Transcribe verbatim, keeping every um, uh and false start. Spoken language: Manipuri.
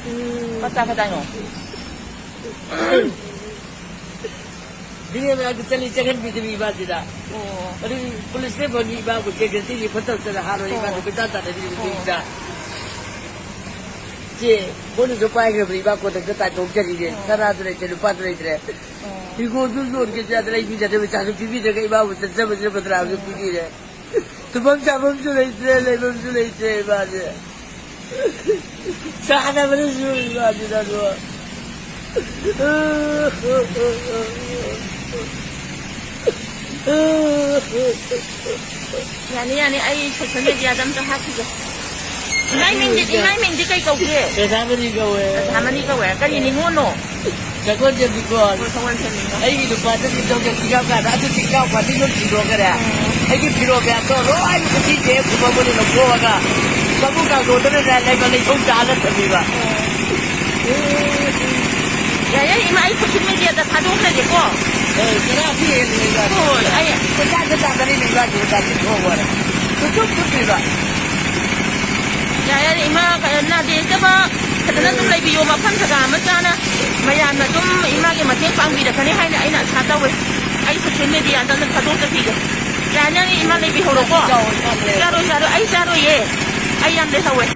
ꯎꯝ꯫ ꯄꯥ ꯆꯥ ꯈꯗꯥꯡꯉꯣ꯫ ꯕꯤꯔꯦꯟ ꯃꯅꯥꯛꯇ ꯆꯠꯂꯤ, ꯆꯪꯍꯟꯕꯤꯗꯕꯤ ꯏꯃꯥꯁꯤꯗ꯫ ꯑꯣ꯫ ꯑꯗꯨꯒꯤ ꯄꯨꯂꯤꯁꯅ ꯐꯪꯉꯤ ꯏꯃꯥꯕꯨ ꯁꯦꯀ꯭ꯌꯨꯔꯤꯇꯤꯒꯤ ꯐꯠꯇꯕ ꯆꯠꯂ ꯍꯥꯠꯂꯣ, ꯏꯃꯥꯗꯣ ꯑꯣ꯫ ꯀꯣꯏꯇꯥꯟ ꯇꯥꯟꯅꯔꯤꯕ ꯑꯣ꯫ ꯅꯨꯄꯤꯗ꯫ ꯆꯦ, ꯃꯣꯏꯅꯁꯨ ꯄꯥꯏꯈ꯭ꯔꯕꯅꯤ, ꯏꯃꯥ ꯀꯣꯟꯊꯛꯇ ꯇꯥꯏꯊꯣꯛꯆꯔꯤꯅꯦ꯫ ꯑꯣ꯫ ꯁꯅꯥꯁꯨ ꯂꯩꯇ꯭ꯔꯦ, ꯂꯨꯄꯥꯁꯨ ꯂꯩꯇ꯭ꯔꯦ꯫ ꯑꯣ꯫ ꯍꯤꯡꯒꯣꯜꯁꯨ ꯌꯣꯟꯒꯦꯁꯨ ꯌꯥꯗ꯭ꯔꯦ, ꯑꯩ ꯃꯤ ꯆꯠꯇꯕ ꯆꯥꯁꯨ ꯄꯤꯕꯤꯗ꯭ꯔꯒ ꯏꯃꯥꯕꯨ ꯆꯠꯆꯕꯁꯦ ꯕꯗ꯭ꯔꯥꯁꯨ ꯄꯤꯕꯤꯔꯦ꯫ ꯇꯨꯝꯐꯝ ꯆꯥꯐꯝꯁꯨ ꯂꯩꯇ꯭ꯔꯦ, ꯂꯩꯐꯝꯁꯨ ꯂꯩꯇ꯭ꯔꯦ ꯏꯃꯥꯁꯦ꯫ ꯆꯥꯅꯕꯅꯁꯨ ꯏꯃꯥꯁꯤꯅꯁꯨ꯫ ꯌꯥꯅꯤ, ꯌꯥꯅꯤ, ꯑꯩ ꯁꯣꯁꯦꯜ ꯃꯦꯗꯤꯌꯥꯗ ꯑꯝꯇ ꯍꯥꯞꯈꯤꯒꯦ꯫ ꯏꯃꯥꯏ ꯃꯤꯡꯗꯤ, ꯏꯃꯥꯏ ꯃꯤꯡꯗꯤ ꯀꯩ ꯀꯧꯒꯦ? ꯄ꯭ꯔꯦꯁꯥꯃꯅꯤ ꯀꯧꯋꯦ꯫ ꯄ꯭ꯔꯦꯁꯥꯃꯅꯤ ꯀꯧꯋꯦ꯫ ꯀꯔꯤ ꯅꯤꯉꯣꯜꯅꯣ? ꯁꯒꯣꯜꯁꯦꯟ ꯅꯤꯉꯣꯜ꯫ ꯍꯣꯏ, ꯁꯒꯣꯜꯁꯦꯟ ꯅꯤꯉꯣꯜ꯫ ꯑꯩꯒꯤ ꯅꯨꯄꯥꯗ ꯃꯤꯡꯗꯧꯗ ꯊꯤꯒꯥꯎ ꯀꯥꯟꯗ ꯑꯗꯨ ꯊꯤꯒꯥꯎ ꯄꯥꯇꯤ ꯌꯨꯝ ꯁꯤꯗꯣꯛꯈ꯭ꯔꯦ꯫ ꯎꯝ꯫ ꯑꯩꯒꯤ ꯐꯤꯔꯣꯜ ꯃꯌꯥꯝꯗꯣ ꯂꯣꯏꯅ ꯄꯨꯈ꯭ꯔꯤꯁꯦ ꯈꯨꯕꯝ ꯑꯣꯏꯅ ꯂꯧꯊꯣꯛꯑꯒ ꯃꯕꯨꯛ ꯀꯥꯡꯊꯣꯟꯗꯅꯅꯦ ꯂꯩꯕ ꯂꯩꯊꯣꯡ ꯆꯥꯍꯜꯂ ꯊꯝꯃꯤꯕ꯫ ꯎꯝ꯫ ꯌꯥꯏ, ꯌꯥꯏ, ꯏꯃꯥ, ꯑꯩ ꯁꯣꯁꯦꯜ ꯃꯦꯗꯤꯌꯥꯗ ꯊꯥꯗꯣꯛꯈ꯭ꯔꯒꯦꯀꯣ꯫ ꯍꯣꯏ, ꯆꯔꯥ ꯄꯤꯔꯦ ꯂꯩꯕ꯫ ꯍꯣꯏ, ꯑꯩ ꯀꯣꯏꯆꯥꯟꯗ ꯆꯥꯟꯅꯔꯤ ꯂꯩꯕ ꯁꯤꯗ ꯆꯥꯁꯤꯟ ꯊꯣꯛꯑꯣ ꯍꯥꯏꯔꯦ꯫ ꯀꯣꯏꯆꯨꯞ ꯆꯨꯞꯄꯤꯕ꯫ ꯌꯥꯔꯦ, ꯌꯥꯔꯦ, ꯏꯃꯥ, ꯀꯩꯅꯣ, ꯅꯥꯗ ꯌꯦꯛꯇꯕ ꯐꯖꯅ ꯑꯗꯨꯝ ꯂꯩꯕꯤꯌꯣ, ꯃꯐꯝ ꯖꯒꯥ ꯑꯃ ꯆꯥꯅ ꯃꯌꯥꯝꯅ ꯑꯗꯨꯝ ꯏꯃꯥꯒꯤ ꯃꯇꯦꯡ ꯄꯥꯡꯕꯤꯔꯛꯀꯅꯤ ꯍꯥꯏꯅ ꯑꯩꯅ ꯑꯁꯥ ꯇꯧꯋꯦ꯫ ꯑꯩ ꯁꯣꯁꯦꯜ ꯃꯦꯗꯤꯌꯥꯗ ꯑꯝꯇ ꯊꯥꯗꯣꯛꯆꯈꯤꯒꯦ꯫ ꯌꯥꯔꯦ, ꯅꯪ ꯏꯃꯥ ꯂꯩꯕꯤꯍꯧꯔꯣꯀꯣ꯫ ꯆꯥꯎ, ꯏꯃꯥ ꯂꯩ꯫ ꯆꯥꯔꯣꯏ, ꯆꯥꯔꯣꯏ, ꯑꯩ ꯆꯥꯔꯣꯏꯌꯦ꯫ ꯑꯩ ꯌꯥꯝ ꯂꯩꯍꯧꯋꯦ꯫